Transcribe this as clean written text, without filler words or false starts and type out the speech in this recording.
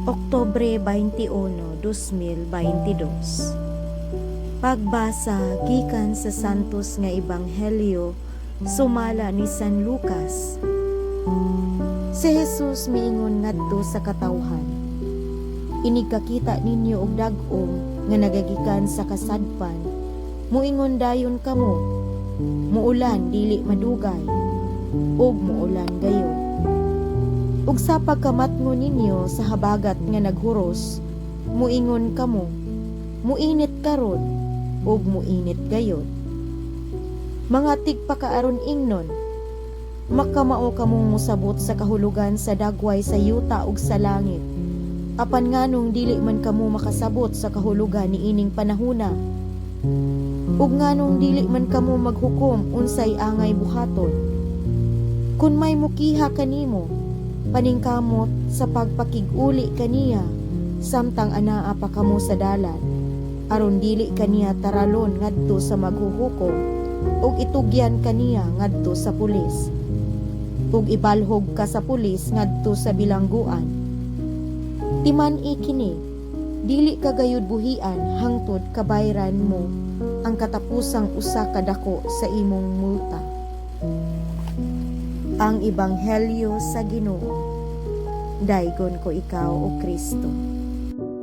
Oktubre 21, 2022. Pagbasa gikan sa Santos nga Ebanghelyo sumala ni San Lucas. Si Jesus miingon ngadto sa katawhan: "Inig kakita ninyo og dag-om nga nagagikan sa kasadpan, muingon dayon kamo, 'Muulan dili madugay,' ug muulan gayod. Ug sa pagkamatngon ninyo sa habagat nga naghuros, muingon kamo, 'Muinit karon,' ug muinit gayod. Mga tigpakaaron ingnon, makamao kamong mosabot sa kahulugan sa dagway sa yuta ug sa langit. Apan nganong dili man kamo makasabot sa kahulugan niining panahuna? Ug nganong dili man kamo maghukom unsay angay buhaton? Kun may mukiha kanimo, paningkamot sa pagpakig-uli kaniya samtang anaa pa kamo sa dalan, aron dili kaniya taralon ngadto sa maghuhukom ug itugyan kaniya ngadto sa pulis ug ibalhog ka sa pulis ngadto sa bilangguan. Timan-i kini, dili ka gayud buhian hangtod kabayran mo ang katapusang usa ka dako sa imong multa." Ang Ebanghelyo sa Ginoo. Daygon ko ikaw, O Kristo.